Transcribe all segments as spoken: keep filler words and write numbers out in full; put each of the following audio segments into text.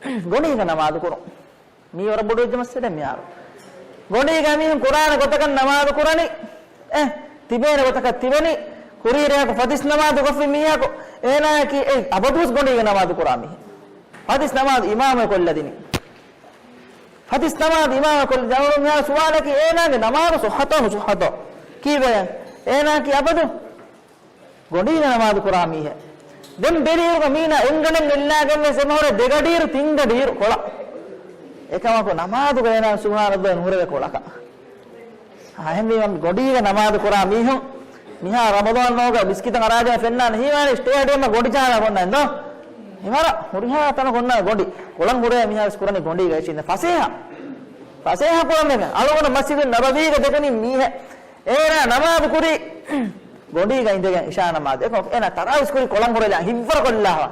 ގޮނޑީގަ ނަމާދު ކުރުން. މީ ވަރަށް ބޮޑު ވެއްޖެ މައްސަލައެއް މިހާރު. ގޮނޑީގަ މީހުން ކުރާނެ ގޮތަކަށް ނަމާދު ކުރަނީ، އެ، ތިބޭނެ ގޮތަކަށް ތިބެނީ، ކުރީ ރެޔަކު ފަތިސް ނަމާދު ގޮށްފި މީހަކު، އޭނާއަކީ އެ އަބަދުވެސް ގޮނޑީގަ ނަމާދު ކުރާ މީހެއް. ފަތިސް ނަމާދު އިމާމުވެ ކޮށްލަދިނީ. ފަތިސް ނަމާދު އިމާމުވެ ކޮށްލަދިނީ. އަޅުގަނޑު މިހާރު ސުވާލަކީ އޭނާގެ ނަމާދު ޞައްޙަތޯ ނުޞައްޙަތޯ؟ ކީއްވެ؟ އޭނާއަކީ އަބަދު ގޮނޑީގަ ނަމާދު ކުރާ މީހެއް. ދެން ބެލިއިރުގަ މީނާ އެނގަނޑެއް ނެއްލާގެން ވެސް އެމަހުރެ ދެގަޑިއިރު ތިންގަޑިއިރު ކޮޅަށް. އެކަމަކު ނަމާދުގަ އޭނާ ސުބްޙާނައްލާހް ނުހުރެވޭ ކޮޅަކަށް. އާ، އެހެންވީމަ ގޮނޑީގަ ނަމާދު ކުރާ މީހުން މިހާ ރަމަޟާން މަހުގަ މިސްކިތަށް އަރާދޭ ފެންނާނެ ހީވާނެ ސްޓޭޑިއަމަށް ގޮނޑި ޗާލާ ކޮންނާނެ ދޯ. ހިމަރަ ހުރިހާ ތަނަކު އޮންނާނެ ގޮނޑި. ކޮޅަން ހުރޭ މިހާރު ވެސް ކުރަނީ ގޮނޑީގަ އެއްޗިން ފަސޭހަ. ފަސޭހަ ކުރަމެގެން އަޅުގަނޑު މަސްޖިދުއް ނަބަވީގަ ދެކުނީ މީހެއް. އޭނާ ނަމާދު ކުރީ ގޮނޑީގަ އިނދެގެން އިޝާ ނަމާދު. އެކަމަކު އޭނާ ތަރާވީސް ކުރީ ކޮޅަން ހުރެލާ ހިއްވަރު ކޮށްލާފަ.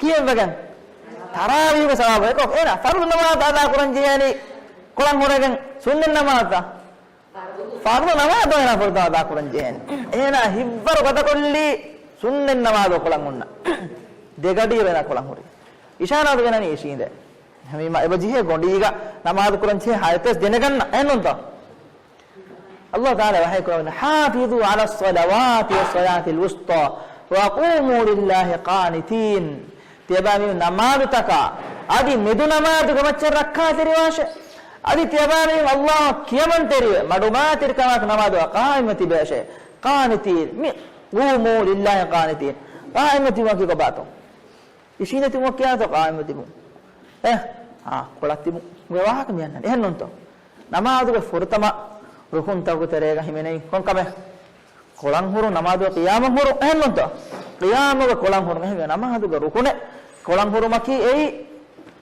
ކިޔެއްވެގެން؟ ތަރާވީހުގެ ސަވާބު. އެކަމަކު އޭނާ ފަރުޟު ނަމާދު އަދާ ކުރަން ޖެހޭނީ ކޮޅަން ހުރެގެން ސުންނަތް ނަމާދުތަ؟ ފަރުޟު ނަމާދު އޭނާ ފުރަތަމަ އަދާ ކުރަން ޖެހޭނީ. އޭނާ ހިއްވަރު ގަދަކޮށްލީ ސުންނަތް ނަމާދު ކޮޅަން ހުންނަ. ދެގަޑިއިރު އޭނާ ކޮޅަން ހުރި. އިޝާ ނަމާދު ގެނަނީ އިށީނދެ. ހަމީމާ އެބަ ޖެހޭ ގޮނޑީގަ ނަމާދު ކުރަން ޖެހޭ ހާލަތެއް ދެނެގަންނަ. އެހެންނޫންތޯ؟ ﷲ ތަޢާލާ ވަޙީ ކުރައްވަނީ، "حافظوا على الصلوات والصلاة الوسطى وقوموا لله قانتين." ތިޔަބައިމީހުން ނަމާދުތަކާ އަދި މެދު ނަމާދުގެ މައްޗަށް ރައްކާތެރިވާށޭ. އަދި ތިޔަބައިމީހުން ﷲ އަށް ކިޔަމަންތެރިވެ މަޑުމާތިރިކަމާއެކު ނަމާދުގަ ޤާއިމްވެ ތިބޭށޭ. قانتين. މި قوموا لله قانتين. ޤާއިމްވެ ތިބުން ކީ ކޮބާތޯ؟ އިށީނދެ ތިބުން ކިޔާތޯ ޤާއިމްވެ ތިބުން؟ އެ، އާ، ކޮޅަށް ތިބުން. އެ ވާހަކަ މި އަންނަނީ. އެހެންނޫންތޯ؟ ނަމާދުގެ ފުރަތަމަ ރުކުންތަކުގެ ތެރޭގަ ހިމެނެއިން ކޮންކަމެއް؟ ކޮޅަން ހުރުން. ނަމާދުގެ ޤިޔާމަށް ހުރުން. އެހެންނޫންތޯ؟ ޤިޔާމުގެ ކޮޅަން ހުރުން. އެހެންވެ ނަމާދުގެ ރުކުނެއް ކޮޅަން ހުރުމަކީ އެއީ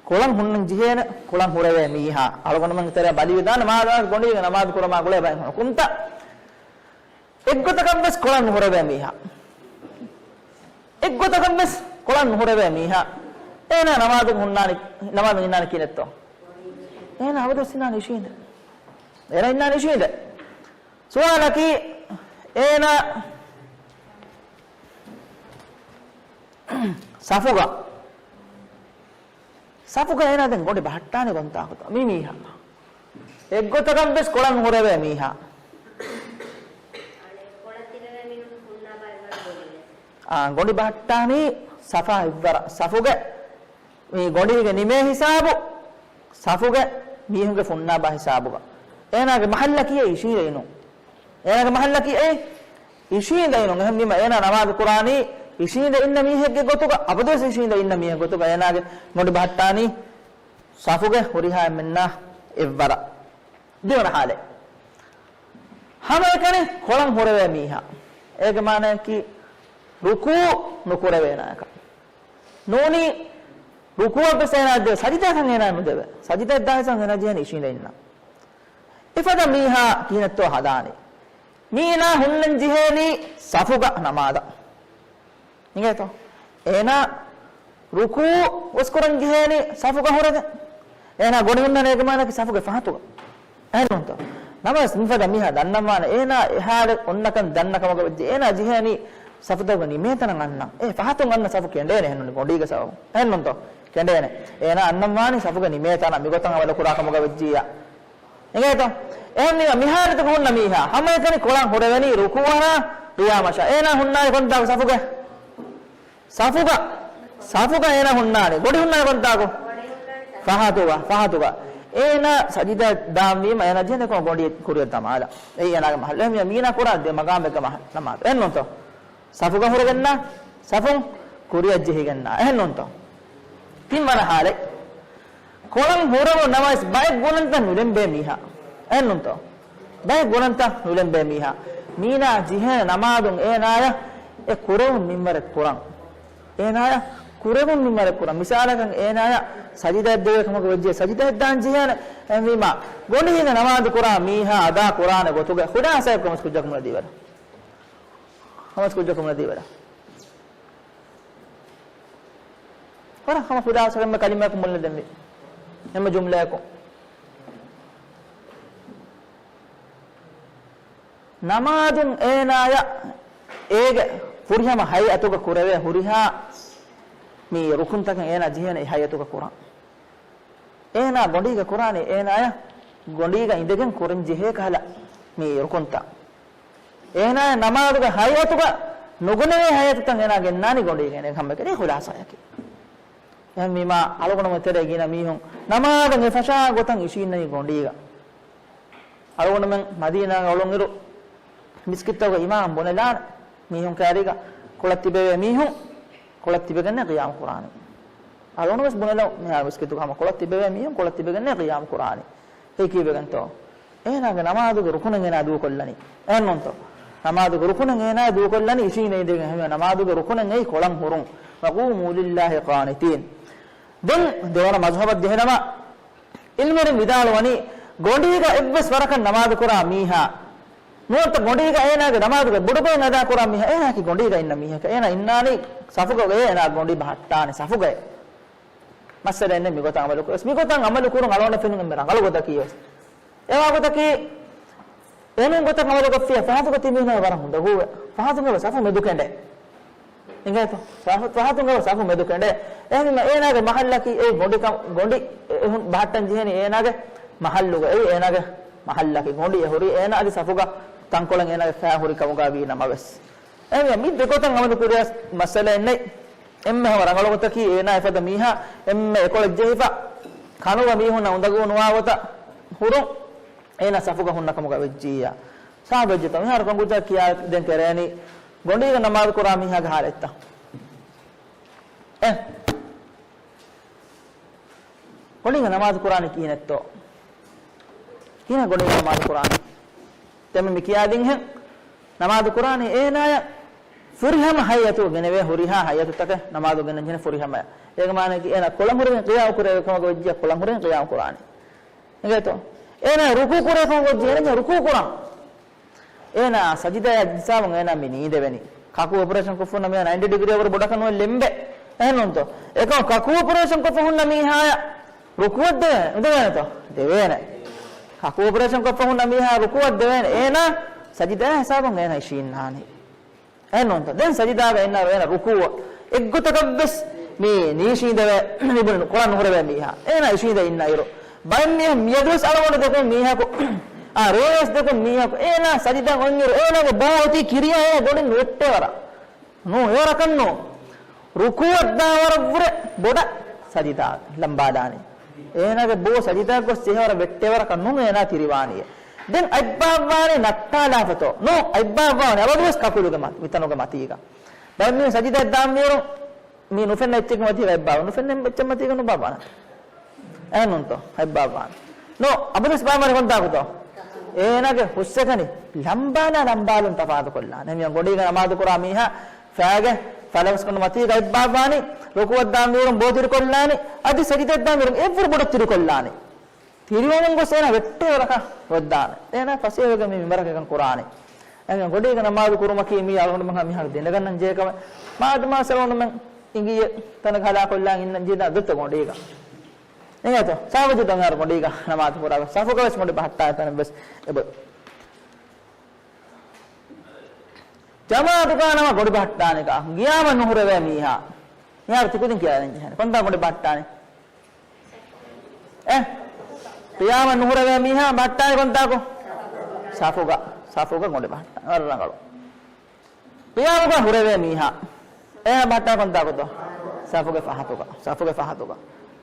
ކޮޅަން ހުންނަން ޖެހޭނެ، ކޮޅަން ހުރެވޭ މީހާ. އަޅުގަނޑުމެން ތެރޭ ބަލިވެދާނެ މާދާ ގޮނޑީގެ ނަމާދު ކުރަމާ ގުޅޭ ބައެއް ހުންނަ ކުންތައް. އެއްގޮތަކަށްވެސް ކޮޅަށް ނުހުރެވޭ މީހާ. އެއްގޮތަކަށްވެސް ކޮޅަށް ނުހުރެވޭ މީހާ. އޭނާ ނަމާދު ހުންނާނެ، ނަމާދު އިންނާނެ ކިހިނެއްތޯ؟ އޭނާ އަބަދުވެސް އިންނާނެ އިށީނދެ. އޭނާ އިންނާނެ އިށީނދެ. ސުވާލަކީ، އޭނާ ސަފުގަ ސަފުގަ އޭނާ ދެން ގޮނޑި ބަހައްޓާނެ ކޮންތާކުތަ؟ މި މީހާ. އެއްގޮތަކަށްވެސް ކޮޅަށް ނުހުރެވޭ މީހާ. އާ، ގޮނޑި ބަހައްޓާނީ ސަފާ ހިއްވަރަށް. ސަފުގެ މި ގޮނޑީގެ ނިމޭ ހިސާބު، ސަފުގެ މީހުންގެ ފުންނާބާ ހިސާބުގަ. އޭނާގެ މަހައްލަކީ އެ އިށީނދެ އިނުން. އޭނާގެ މަހައްލަކީ އެ އިށީނދެ އިނުން. އެހެންވީމަ އޭނާ ނަމާދު ކުރާނީ އިށީނދެ އިންނަ މީހެއްގެ ގޮތުގަ، އަބަދުވެސް އިށީނދެ އިންނަ މީހެއް ގޮތުގަ. އޭނާގެ ގޮނޑި ބަހައްޓާނީ ސަފުގެ ހުރިހާ އެންމެންނާ އެއްވަރަށް. ދެވަނަ ހާލެއް. ހަމައެކަނި ކޮޅަށް ހުރެވޭ މީހާ. އޭގެ މާނައަކީ ރުކޫ ނުކުރެވޭނާކަށް. ނޫނީ ރުކޫއަށްވެސް އޭނާ ދެވޭ، ސަޖިދައަކަށް އޭނާ ނުދެވޭ. ސަޖިދައަށް ދާ ހިސާބުން އޭނާ ޖެހެނީ އިށީނދެ އިންނަ. އެފަދަ މީހާ ކިހިނެއްތޯ ހަދާނީ؟ މީނާ ހުންނަން ޖެހޭނީ ސަފުގަ ނަމާދަށް. އިނގޭތޯ؟ އޭނާ ރުކޫ ވެސް ކުރަން ޖެހޭނީ ސަފުގަ ހުރެގެން. އޭނާ ގޮނޑި ހުންނާނެ އޭގެ މާނައަކީ ސަފުގެ ފަހަތުގަ. އެހެންނޫންތޯ؟ ނަމަވެސް މިފަދަ މީހާ ދަންނަވާނެ އޭނާ އެހާލެއް އޮންނަކަން ދަންނަ ކަމުގަ ވެއްޖެ. އޭނާ ޖެހޭނީ ސަފުތަކުގެ ނިމޭތަނަށް އަންނަން. އެ ފަހަތުން އަންނަ ސަފު ކެނޑޭނެ އެހެންނޫނީ ގޮނޑީގެ ސަބަބުން. އެހެންނޫންތޯ؟ ކެނޑޭނެ. އޭނާ އަންނަން ވާނީ ސަފުގެ ނިމޭތަނަށް މިގޮތަށް އަމަލު ކުރާ ކަމުގަ ވެއްޖިއްޔާ. އިނގޭތޯ؟ އެހެންވީމަ މިހާރުތަކު ހުންނަ މީހާ ހަމައެކަނި ކޮޅަށް ހުރެވެނީ ރުކޫއަށާ ޤިޔާމަށާ. އޭނާ ހުންނާނީ ކޮންތާކު ސަފުގަ؟ ސަފުގަ، ސަފުގަ އޭނާ ހުންނާނީ. ގޮނޑި ހުންނާނީ ކޮންތާކު؟ ފަހަތުގަ، ފަހަތުގަ. އޭނާ ސަޖިދަ ދާންވީމަ އޭނާ ޖެހެނީ ކޮން؟ ގޮނޑި ކުރިއަށް ދަމާލަ. އެއީ އޭނާގެ މަހައްލު. އެހެންވީމަ މީނާ ކުރާ ދެ މަގާމެއްގެ މަހަ-، ނަމާދު. އެހެންނޫންތޯ؟ ސަފުގަ ހުރެގެންނާ، ސަފުން ކުރިއަށް ޖެހިގެންނާ. އެހެންނޫންތޯ؟ ތިންވަނަ ހާލެއް. ކޮޅަށް ހުރެވުނު ނަމަވެސް ބައެއް ގުނަންތައް ނުލެނބޭ މީހާ. އެހެންނޫންތޯ؟ ބައެއް ގުނަންތައް ނުލެނބޭ މީހާ. މީނާ ޖެހޭނެ ނަމާދުން އޭނާޔަށް އެ ކުރެވުން މިންވަރެއް ކުރަން. އޭނާޔަށް ކުރެވުން މިންވަރެއް ކުރަން. މިސާލަކަށް އޭނާޔަށް ސަޖިދައަށް ދެވޭ ކަމަކަށް ވެއްޖެ ސަޖިދައަށް ދާން ޖެހޭނެ. އެހެންވީމާ ގޮނޑިހިނގަ ނަމާދު ކުރާ މީހާ އަދާ ކުރާނެ ގޮތުގެ ޚުލާސާއެއް ކަމަސް ކުއްޖަކު މުޅި ދީވަރަ. ހަމަސް ކުއްޖަކު މުޅި ދީވަރަ. ވަރަށް ހަމަ ޚުލާސާ އެންމެ ކަލިމައަކު މުޅި ދެންވީ. އެންމެ ޖުމްލައަކު. ނަމާދުން އޭނާޔަށް އޭގެ ފުރިހަމަ ހައިއަތުގަ ކުރެވޭ ހުރިހާ މި ރުކުންތަކެއް އޭނާ ޖެހޭނެ އެ ހައިއަތުގަ ކުރަން. އޭނާ ގޮނޑީގަ ކުރާނީ އޭނާޔަށް ގޮނޑީގަ އިނދެގެން ކުރަން ޖެހޭ ކަހަލަ މި ރުކުންތައް. އޭނާޔަށް ނަމާދުގެ ހައިއަތުގަ ނުގުނެވޭ ހައިއަތުތައް އޭނާ ގެންނާނީ ގޮނޑީގައި. އެ ހަމައެކަނި ޚުލާސާއަކީ. އެހެންވީމާ، އަޅުގަނޑުމެން ތެރޭ ގިނަ މީހުން ނަމާދަށް އެ ފަށާ ގޮތަށް އިށީންނަނީ ގޮނޑީގަ. އަޅުގަނޑުމެން މަދީނާގަ އުޅުނުއިރު، މިސްކިތްތަކުގަ އިމާމް ބުނެލާނެ މީހުން ކާރީގަ، ކޮޅަށް ތިބެވޭ މީހުން ކޮޅަށް ތިބެގެންނޭ ޤިޔާމް ކުރާނީ. އަޅުގަނޑު ވެސް ބުނެލަ، މިހާރު މިސްކިތުގަ ހަމަ ކޮޅަށް ތިބެވޭ މީހުން ކޮޅަށް ތިބެގެންނޭ ޤިޔާމް ކުރާނީ. އެ ކީއްވެގެންތޯ؟ އޭނާގެ ނަމާދުގެ ރުކުނެއް އޭނާ ދޫކޮށްލަނީ. އެހެންނޫންތޯ؟ ނަމާދުގެ ރުކުނެއް އޭނާ ދޫކޮށްލަނީ އިށީނދެ އިނދެގެން. އެހެންވެ ނަމާދުގެ ރުކުނެއް އެއީ ކޮޅަށް ހުރުން. وَقُومُوا لِلَّهِ قَانِتِينَ. ދެން ދެވަނަ މަޒްހަބަށް ޖެހެނަމަ، ޢިލްމުވެރިން ވިދާޅުވަނީ، ގޮނޑީގަ އެއްވެސް ވަރަކަށް ނަމާދު ކުރާ މީހާ، ނުވަތަ ގޮނޑީގަ އޭނާގެ ނަމާދުގެ ބޮޑު ބައެއް އަދާ ކުރާ މީހާ، އޭނާއަކީ ގޮނޑީގަ އިންނަ މީހަކަށް. އޭނާ އިންނާނީ ސަފުގަ އޭނާ ގޮނޑި ބަހައްޓާނެ ސަފުގައޭ. މައްސަލައެއް ނެތް މިގޮތަށް ޢަމަލު ކުރެސް. މިގޮތަށް ޢަމަލު ކުރުން އަޅުގަނޑަށް ފެނުނީ އެންމެ ރަނގަޅު ގޮތަކީ ވެސް. އެވާ ގޮތަކީ، އެހެން ގޮތަށް ޢަމަލު ކޮށްފިއްޔާ ފަހަތުގަ ތި މީހުންނާ ވަރަށް އުނދަގޫވޭ. ފަހަތުން އެބަ ސަފު މެދު ކެނޑޭ. އިނގޭތޯ؟ ފަހަތު، ފަހަތުން އެބަ ސަފު މެދު ކެނޑޭ. އެހެންވީމަ އޭނާގެ މަހައްލަކީ އެ ގޮނޑިކަން، ގޮނޑި އެ އެހުން ބަހައްޓަން ޖެހެނީ އޭނާގެ މަހައްލުގަ. އެއީ އޭނާގެ މަހައްލަކީ ގޮނޑި އެ ހުރީ އޭނާ އަދި ސަފުގަ ތަންކޮޅެއް އޭނާގެ ފައި ހުރި ކަމުގަ ވީ ނަމަވެސް. އެހެންވީމަ މި ދެގޮތަށް ޢަމަލު ކުރިޔަސް މައްސަލައެއް ނެތް. އެންމެ ހަމަ ރަނގަޅު ގޮތަކީ އޭނާ އެފަދަ މީހާ އެންމެ އެކޮޅަށް ޖެހިފަ ކަނުގަ މީހުންނަށް އުނދަގޫ ނުވާ ގޮތަށް ހުރުން އޭނާ ސަފުގަ ހުންނަ ކަމުގަ ވެއްޖިއްޔާ. ސާބައްޖެތޯ؟ މިހާރު ކޮން ގޮތަކަށް ކިޔާ ދެން ކެރޭނީ ގޮނޑީގަ ނަމާދު ކުރާ މީހާގެ ޙާލަތްތައް؟ އެ ގޮނޑީގަ ނަމާދު ކުރާނީ ކިހިނެއްތޯ؟ ކިހިނެއް ގޮނޑީގަ ނަމާދު ކުރާނީ؟ ދެން މި ކިޔާދިންހެން ނަމާދު ކުރާނީ އޭނާޔަށް ފުރިހަމަ ހައިއަތު ގެނެވޭ ހުރިހާ ހައިއަތުތަކެއް ނަމާދު ގެންނަން ޖެހޭ ފުރިހަމަޔަށް. އޭގެ މާނައަކީ އޭނާ ކޮޅަށް ހުރެގެން ޤިޔާމް ކުރޭ ކަމަކަށް ވެއްޖިއްޔާ ކޮޅަށް ހުރެގެން ޤިޔާމް ކުރާނީ. އިނގޭތޯ؟ އޭނާ ރުކޫ ކުރޭ ކަމަކަށް ވެއްޖިއްޔާ ރުކޫ ކުރާނީ. އޭނާ ސަޖިދައަށް ހިސާބުން އޭނާ މި ނީނދެވެނީ. ކަކު އޮޕަރޭޝަން ކޮށްފަ ހުންނަ މީހާ ނައިންޓީ ޑިގްރީ އެވަރު ބޮޑަކަށް ނުވެ ލެނބޭ. އެހެންނޫންތޯ؟ އެކަމަކު ކަކު އޮޕަރޭޝަން ކޮށްފަ ހުންނަ މީހާޔަށް ރުކޫއަށް ދެވޭނެ. އިނދެވޭނެތޯ؟ ދެވޭނެ. ކަކު އޮޕަރޭޝަން ކޮށްފަ ހުންނަ މީހާ ރުކޫއަށް ދެވޭނެ. އޭނާ ސަޖިދައާ ހިސާބުން އޭނާ އިށީންނާނީ. އެހެންނޫންތޯ؟ ދެން ސަޖިދާގަ އިންނައިރު އޭނާ ރުކޫއަށް އެއްގޮތަކަށްވެސް މި ނީށީނދެވޭ، މި ބުނި ކުރަން ނުހުރެވޭ މީހާ. އޭނާ އިށީނދެ އިންނައިރު. ބައެއް މީހުން މިއަދުވެސް އަޅުގަނޑު ދެކުން މީހަކު، އާ، ރޭވެސް ދެކުން މީހަކު، އޭނާ ސަޖިދަ އޮންއިރު އޭނާގެ ބޯ އޮތީ ކިރިޔާ އޭނާ ގޮނޑިން ނުވެއްޓޭ ވަރަށް. ނޫ، އެވަރަކަށް ނޫ. ރުކޫއަށް ދާ ވަރަށްވުރެ ބޮޑަށް ސަޖިދާ ލަނބާލާނީ. އޭނާގެ ބޯ ސަޖިދާ ގޮސް ޖެހޭ ވަރަށް ވެއްޓޭ ވަރަކަށް ނޫން އޭނާ ތިރިވާނީ. ދެން އަތްބާއްވާނީ ނައްޓާލާފަތޯ. ނޫ، އަތްބާއްވާނީ އަބަދުވެސް ކަކުލުގެ މަތި، މިތަނުގެ މަތީގަ. ބައެއް މީހުން ސަޖިދައަށް ދާންވީއިރު، މީ ނުފެންނަ އެއްޗެއްގެ މަތީގަ އަތްބާވާ، ނުފެންނަ އެއްޗެއް މަތީގަ ނުބާއްވާނެ. އެހެންނޫންތޯ؟ އަތްބާއްވާނެ. ނޯ، އަބަދުވެސް ބާއްވާނެ ކޮންތާކުތޯ؟ އޭނާގެ ހުސްއެކަނި ލަނބާލާ ލަނބާލުން ތަފާތުކޮށްލާނެ. އެހެންވީމަ ގޮނޑީގަ ނަމާދު ކުރާ މީހާ ފައިގެ ފަލަވަސްކަނޑު މަތީގަ އަތްބާއްވާނީ، ރުކޫއަށް ދާންވީއިރު ބޯ ތިރިކޮށްލާނީ، އަދި ސަޖިދައަށް ދާންވީއިރު އެއްވުރެ ބޮޑަށް ތިރިކޮށްލާނީ. ތިރިވަމުން ގޮސް އޭނާ ވެއްޓޭ ވަރަކަށް ވައްދާނެ. އޭނާ ފަސޭހަވެގެން މި މިންބަރަކަށް އެކަން ކުރާނީ. އެހެން ގޮނޑީގަ ނަމާދު ކުރުމަކީ މީ އަޅުގަނޑުމެން މިހާރު ދެނެގަންނަން ޖެހޭ ކަމެއް. މާދަމާ އަޅުގަނޑުމެން އިނގިއްޔެ ތަނަކަށް ހަލާކޮށްލާން އިންނަން ޖެހިދާ ދޮތަ ގޮނޑީގަ. އިނގޭތޯ؟ ސާބަޖެ ދޮންހާރު ގޮނޑީގަ ނަމާދު ކުރާ ސަފުގަވެސް ގޮނޑި ބަހައްޓާ ތަނެއްވެސް އެބަ. ޖަމާޢަތުގަ ނަމާ ގޮނޑި ބަހައްޓާނެ ކާ؟ ގިޔާމަށް ނުހުރެވޭ މީހާ. މިހާރު ތިކުދިން ކިޔާލަން ޖެހޭނެ. ކޮންތާ ގޮނޑި ބަހައްޓާނެ؟ އެ؟ ޤިޔާމަށް ނުހުރެވޭ މީހާ ބަހައްޓާނެ ކޮންތާކު؟ ސަފުގަ، ސަފުގަ ގޮނޑި ބަހައްޓާނެ. ވަރަށް ރަނގަޅު. ޤިޔާމުގަ ހުރެވޭ މީހާ. އޭނާ ބަހައްޓާ ކޮންތާކުތޯ؟ ސަފުގެ ފަހަތުގަ. ސަފުގެ ފަހަތުގަ.